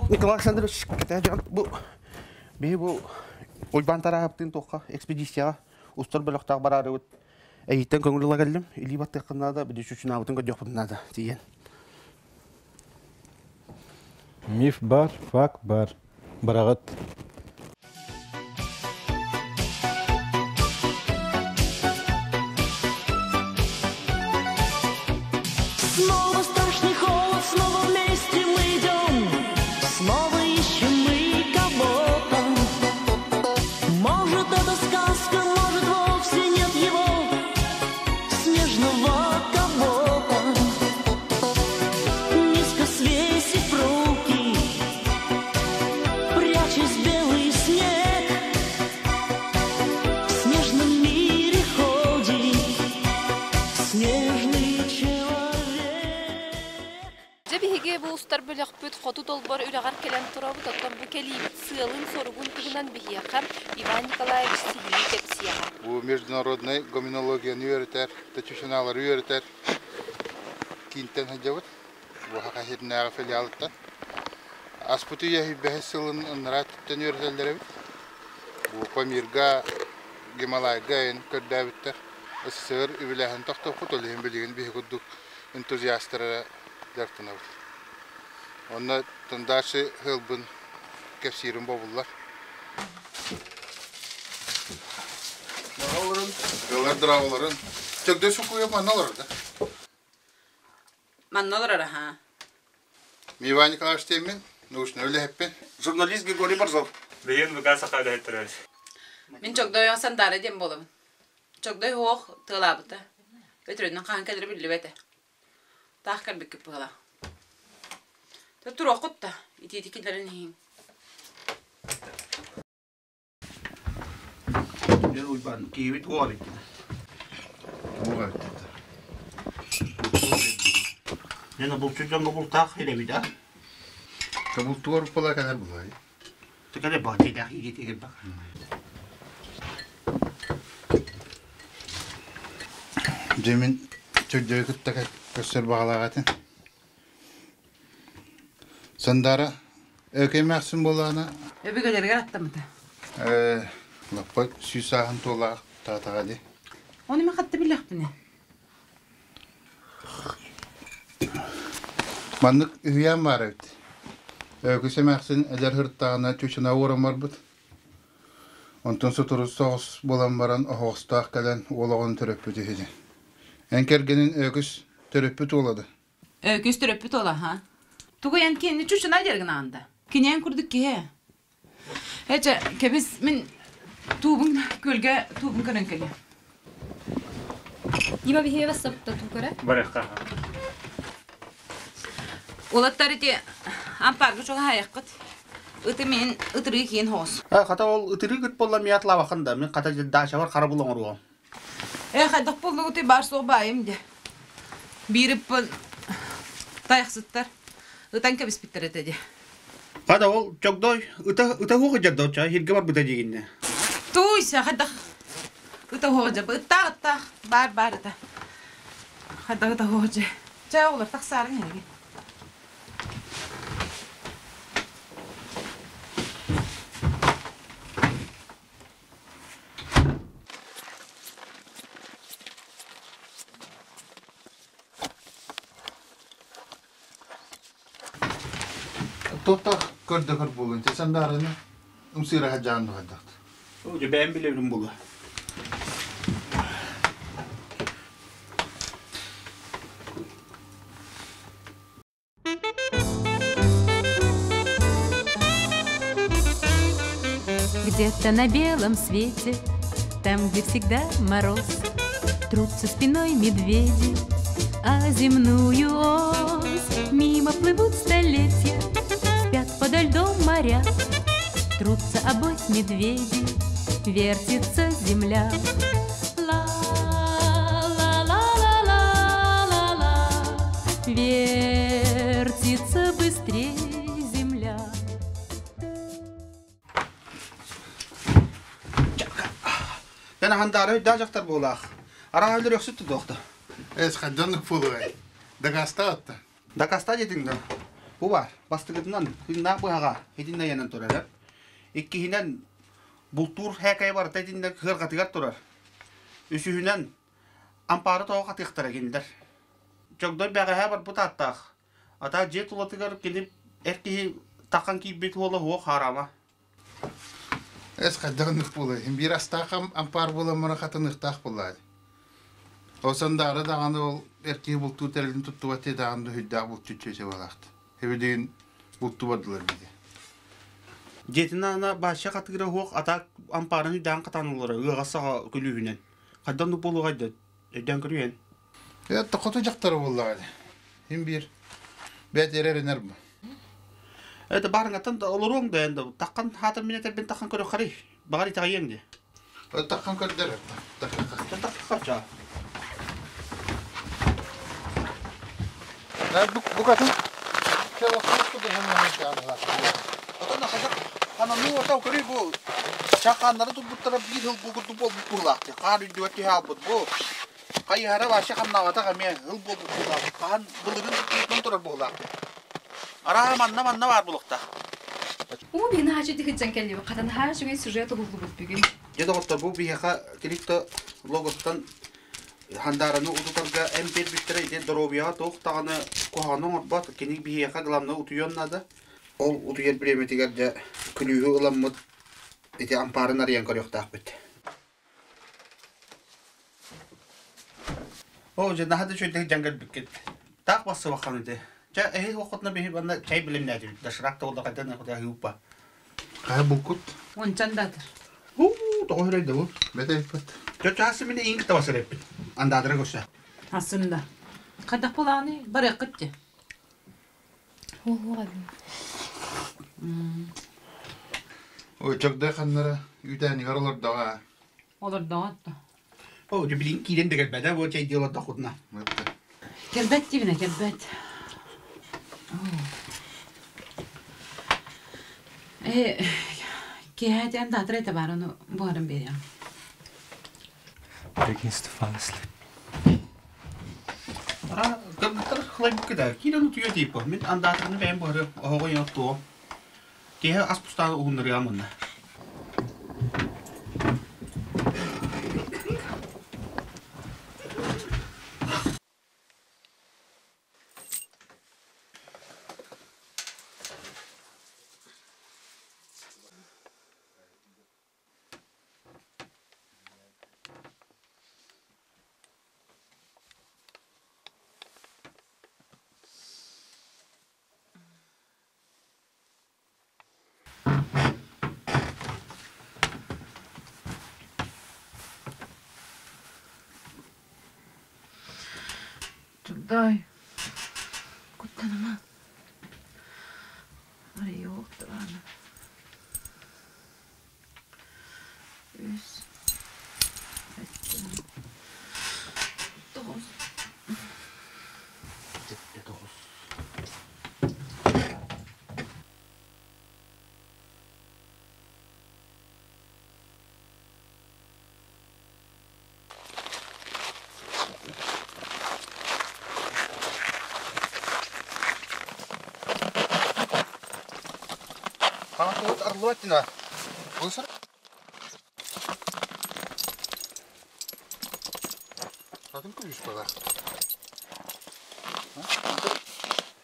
Николай Александрович, кэтэһэ бу биһи бу Уйбаан Тарааһаптыын туохха экспедицияҕа устар бөлөхтөөх бараарыбыт эйиттэн көҥүл ыла кэллим. Илии баттыаххын наада, бүдүчүчүнаабытын көрдүөхпүтүн наада тиийэн. Миф бар, факт бар. Бараҕыт. Снова страшный холод, снова вместе мы идем, снова ищем мы кого-то. Может, это сказка, может, вовсе нет его, снежного кого-то. Низко свесив руки, прячась белый снег, в снежном мире ходит снежный человек. Дьэ биһиги бу устар бөлөхпүт хоту долбор үрэҕэр кэлэн турабыт, оттон бу кэлиибит сыалын-соругун туһунан биһиэхэ Иван Николаевич сиһилии кэпсиэҕэ. Бу международнай гоминологияны үөрэтэр, тачушиналары үөрэтэр киинтэн сылдьабыт. Бу Саха сиринээҕи филиалыттан. Аспыт үйэ бэһис сылын ынараа өттүттэн үөрэтэллэр эбит. Бу Памирга, Гималайга айан көрдөөбүттэр. СССР үбүлээһин тохтоппут, ол иһин билигин биһи курдук энтузиастара дьарыктанабыт. Онно тандаарчы сыалбын кэпсиирим бобуллар. Олорун, ылар дыраабаларын. Чөгдөй сукуйа манна олорор да. Манна олорор аха. Иван Николаевич диэммин, научнай үлэһиппин. Журналист Григорий Борзов. Бэйэн быга саха үлэһиттэрэ. Мин Чогдойон Сандаара диэн буолабын. Чогдой уох тыалаабыта. Өтөрүнэн хаһан кэлэрэ биллибэтэ. Таах кэлбиккит быһыылаах. Туруоххут да, итиити киллэрэн иһиҥ. Дьэ Уйбаан, киһибит уол эбит. Уол эбит. Дьэ, булчут дьоҥҥо бултаах ирэбит а? Бултугар уппала кэлэр булай. Текеле баатыйдаах иитигэр бак. Дьэ мин чөрдөрү кытта көрсөр баҕалаах этим. Сандаара Өкөй эмээхсин буоллаҕына Өбүгэлэригэр аттаммыта. Ээ, лаппа сүүс сааһын туолаах таатаҕа дии. Ону мен хатта билэхпинэ. Маннык үһүйээн баар эбит. Өкүс эмээхсин эдэр сырыттаҕына чучуна уоран барбыт. Онтон сотору соҕус буолан баран оһоҕостоох кэлэн уол оҕону төрөппүт үһү диэн. Эн кэргэнин Өкүс төрөппүт уола да? Өкүс төрөппүт уола, ха? Тугу эн кинини чучуна диэргин да? Киниэн курдук киһи. Эчэ, кэбис, мин туубун күөлгэ туубун көрөн кэлиэм. Дима биһиэбэ сапта туу көрө. Барыахха. Улаттар ити ампаарга чугаһаайаххыт. Ыты мин ытырыы киин хоос. Хата ол ытырыы гыт буолла ми атлаабахын да, мин хата даачабар хара бул оҥоруом. Э, хайдах буоллугутай баар суох баайым де. Биир ыппын тайахсыттар ытан кэбиспиттэр этэ де. Хата ол чогдой ыта ыта хуох дьардо ча хирге барбыта дигинне. Туйса хайдах ыта хуох дьа ыттаах ыттаах баар баар ыта. Хайдах ыта хуох дьа. Чэ оҕолор тахсаарыҥ эһиги. Туохтаах көрдөһөр буолуон сандаарыны ымсыыра садьаан дуһайдахт. Дьэ бэйэм билэбин буолла. Где-то на белом свете, там, где всегда мороз, Трутся спиной медведи, а земную ось Мимо плывут столетия, спят подо льдом моря, Трутся обось медведи, вертится земля. Ла-ла-ла-ла-ла-ла-ла, вертится быстрее земля. Дьэ хандаары өйдөөх дьахтар буолаах. Араҕа өлөр өксүт тутуохта. Эс хадданнык буолугай. Дакаастаатта. Дакаастаа диэтиҥ да. Бу бар, бастыгытынан тыыннаах быһаҕа итиннэ ыйанан турар. Иккиһинэн бултуур һээкэйэ барыта итиннэ кыарҕатыгар турар. Үсүһүнэн ампаары тоҕо хатыахтара кинилэр. Чогдой бэҕэһээ барбыт ааттаах. Ата дьиэ тулатыгар кини эр киһи таххан киирбит уола уох хараама. Эс хайдах ынных буолай? Биир астаах ампаар буолан баран хатыныахтаах буоллаа. Ол сандаара даҕаны ол эр киһи бултуур тэрилин туттубат дии даҕаны дуһуйдаах булчут чүөчэ буолаахт. Эбидигин бултубардылар биди. Дьиэтин аана баачча хатыыра уох ата ампаарын үйдээн хатаан олоро ыаҕас саҕа күлүүһүнэн. Хайдан да буолуоҕай да өйдөөн көрүйэн. Э, хоту дьахтара буоллаҕа дии. Им биир бэт эрэринэр бу. Это барыҥаттан да олоруоҥ да эн таххан хаатар мин этэрбин таххан көрөххөрүй. Баҕар итэҕэйиэҥ дии. Таххан көрдөр. Таххан Букатын. Хананыы отау көрүй бу чаханнары турбуттара биир хыл бу курдук буолбут быһыылаах. Хаар үрдүгэр түһэ албыт бу. Хайыһара вообще хамнаабатах эмиэ ыл буолбут быһыылаах. Хаһан былырын туттан турар быһыылаах. Араа манна манна баар буолуохтаах. Уу биһини хаачы дихитжан кэллибит. Хатан хаа үчүгэй сюжет уһуллубут бүгүн. Дьэ доҕоттор бу биһиэхэ Крипто логоттан хандаараны утутарга эм биэрбиттэрэ ити доруобуйаҕа туох даҕаны куһаҕаны оҥорбот. Кини биһиэхэ главное утуйуон наада. Ол утуйар бириэмэтигэр дьэ күлүүһү ыламмыт ити ампаарын арыйан көрүөхтээхпит. Оо, дьэ наһаа да үчүгэйдик дьаҥ кэлбиккит. Таах бассыбаххан ити. Чэ, эһи уоххутуна биһи манна чэй билимнээтибит. Доширак да буолла хайдан аһыуппа. Хайа булкут? Ончан да атыр. Уу, тоҕо үрэй да бу. Бэтэйпит. Чэ, чаас мине иин кытта басар эппит. Андаадыра көрсө. Ассында. Хайдах булааны барыаххыт дьэ. Ой, чогдой ханнара үүтээнигэр олордоҕо. Олордоҕо отто. Оо, дьэ билин киирэн да кэлбэтэ, бу чэй дии олордоххутуна. Кэлбэт дибинэ, кэлбэт. Э, киэһэ даатыр этэ баар, ону буһаран биэриэм. Begins to fall asleep. Ара, кыргыттар хлайбыкка да, киирэн утуйа тииппэ. Мин андаатырны бэйэм буһары оһоҕо оттуо. Киэһэ ас пустааны уһуннарыам мунна. Дай. Куттаныма. Арыйыахтаҕына. Үс. Тоҕус. Тоҕус. Хаҥатыбыт арыллыбат дина. Бу сыр. Атын күлүс балар.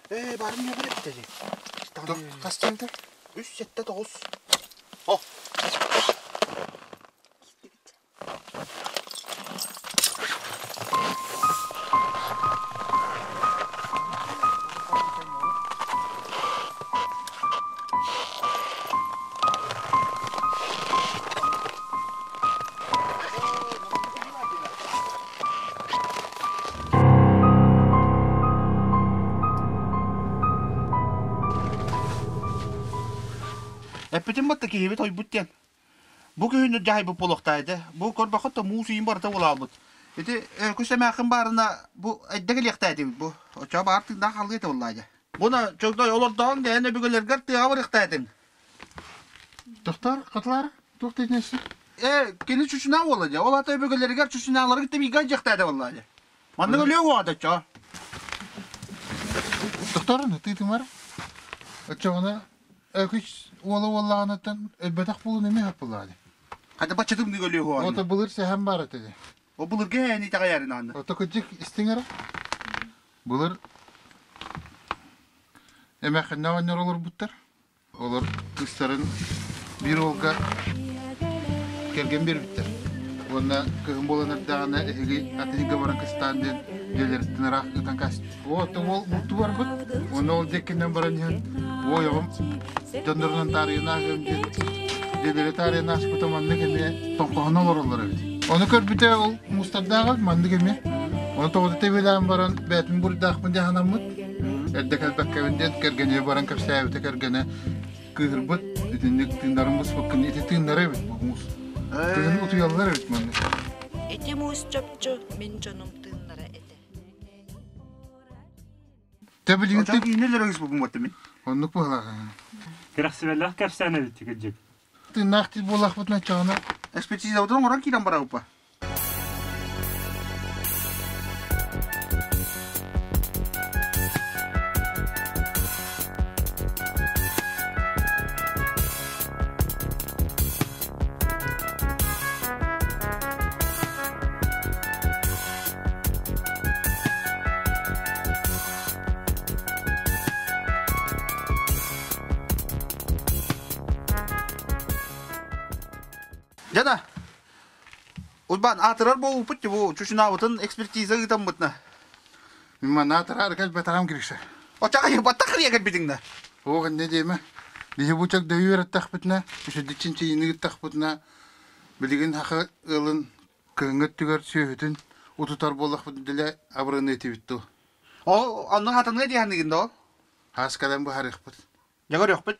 Ээ, барын не билет деді. Хас тенте? 3 7 9. О! Эппитин батта киһибит ойбут диэн. Бу күһүнү дьаһайбыт буолуохтаах Бу көрбөххө да муус үйүн барыта улаалбыт. Ити күс эмээххин баарына бу эдде кэлиэхтээтибит бу. Оччоҕо баар тыыннаах халыа этэ буоллаа дьэ. Буна чогдой олордоҕуҥ дээн өбүгэлэргэр тыаҕа барыахтаатыҥ. Тохтор, хатылар, туох тиэтинэсси? Э, кини чучунаа буола дьэ. Ол ата өбүгэлэригэр чучунаалары кытта бииргэ дьиэхтээтэ буоллаа дьэ. Маннык өлүө уоҕа оччоҕо. Тохтор, тыытымар. Оччоҕуна Өкүч уола уоллаҕыныттан өлбөтөх буолун эмиэ хаппыллаҕа дии. Хата бачча тымныы өлүө Ото былыр сэһэн баар этэ дии. О былыргы һээни итэҕэйэрин аанна. Ото кырдьык истиҥ эрэ. Былыр эмээххиннэ оҕонньор олорбуттар. Олор кыыстарын биир уолга кэргэн биэрбиттэр. Уонна кыһын буолан эрдэҕинэ эһиги атыыга баран кыстаан диэн дьиэлэриттэн ыраах ыытан каспыт. Оо, оттон уол мутту барбыт. Уонна ол диэкинэн баран иһэн, уой оҕом дьоннорунан таарыйан ааһыам диэн дьиэлэри таарыйан ааспыта маннык эмиэ тоҥхоһуна олороллор эбит. Ону көрбүтэ ол муустардааҕа маннык эмиэ. Ону тоҕо тэбилээн баран бээтин буруйдаахпын диэн санаммыт. Эрдэ кэлбэккэбин диэн кэргэнигэр баран кэпсээбитэ кэргэнэ кыыһырбыт. Итинник тыыннарын буспуккун ити тыыннара эбит бу муус. Тыын утуйаллар эбит маннык. Ити муус чопчу мин дьонум тыыннара этэ. Тэбилигин Очон киинэлэр өгүс бу мин. Оннук быһалаах. Кэрэхсибэллээх кэпсээн эбит кырдьык. Тыыннаах тил буоллахпытына чаҕына Экспертизабытын оҥорон киирэн барабыппа. Жана, Уйбаан аатырар буолбуппут бу чучунаабытын экспертиза ыытаммытна. Мин манна аатыраары кэлбэтэҕим Гриша. Очаҕай баттах кырыйа кэлбитиҥ да. Суох инньэ диэмэ. Биһи бу чөгдөйүү үөрэттэхпитинэ, үчүгэй чинчийиини ыыттахпытына, билигин саха ыалын кыһыҥҥы өттүгэр сүөһүтүн утутар буоллахпыт дэлэ абырыны этибит дуо? Ол онно хатаныа диэханыгын да ол? Хаас кэлэн быһарыахпыт. Дьэ көрүөхпүт.